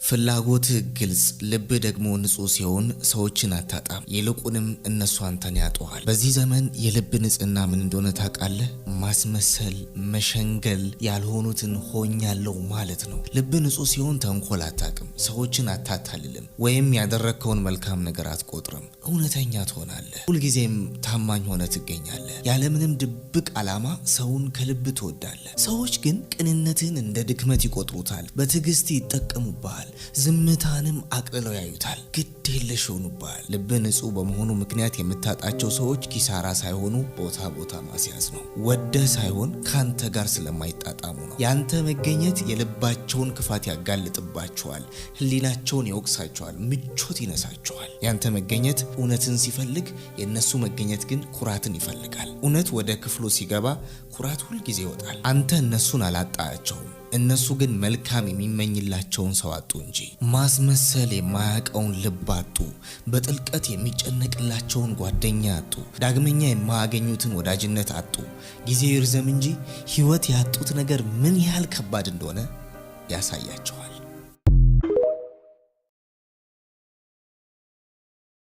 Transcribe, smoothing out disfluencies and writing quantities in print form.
ፍላጎትህ ግልጽ፣ ልብህ ደግሞ ንጹህ ሲሆን ሰዎችን አታጣም። ይልቁንም እነሱ አንተን ያጡሃል። በዚህ ዘመን የልብ ንጽህና ምን እንደሆነ ታውቃለህ? ማስመሰል፣ መሸንገል፣ ያልሆኑትን ሆኛለሁ ማለት ነው። ልብ ንጹህ ሲሆን ተንኮል አታውቅም፣ ሰዎችን አታታልልም፣ ወይም ያደረግከውን መልካም ነገር አትቆጥርም። እውነተኛ ትሆናለህ። ሁልጊዜም ታማኝ ሆነ ትገኛለህ። ያለምንም ድብቅ ዓላማ ሰውን ከልብ ትወዳለህ። ሰዎች ግን ቅንነትህን እንደ ድክመት ይቆጥሩታል። በትዕግስት ይጠቀሙብሃል። ዝምታንም አቅልለው ያዩታል። ግድ የለሽ ይሆኑብሃል። ልብህ ንጹህ በመሆኑ ምክንያት የምታጣቸው ሰዎች ኪሳራ ሳይሆኑ ቦታ ቦታ ማስያዝ ነው። ወደህ ሳይሆን ካንተ ጋር ስለማይጣጣሙ ነው። ያንተ መገኘት የልባቸውን ክፋት ያጋልጥባቸዋል፣ ሕሊናቸውን ይወቅሳቸዋል፣ ምቾት ይነሳቸዋል። ያንተ መገኘት እውነትን ሲፈልግ፣ የእነሱ መገኘት ግን ኩራትን ይፈልጋል። እውነት ወደ ክፍሉ ሲገባ ኩራት ሁልጊዜ ይወጣል። አንተ እነሱን አላጣቸውም፣ እነሱ ግን መልካም የሚመኝላቸውን ሰው አጡ እንጂ። ማስመሰል የማያውቀውን ልብ አጡ። በጥልቀት የሚጨነቅላቸውን ጓደኛ አጡ። ዳግመኛ የማያገኙትን ወዳጅነት አጡ። ጊዜው ይርዘም እንጂ ሕይወት ያጡት ነገር ምን ያህል ከባድ እንደሆነ ያሳያቸዋል።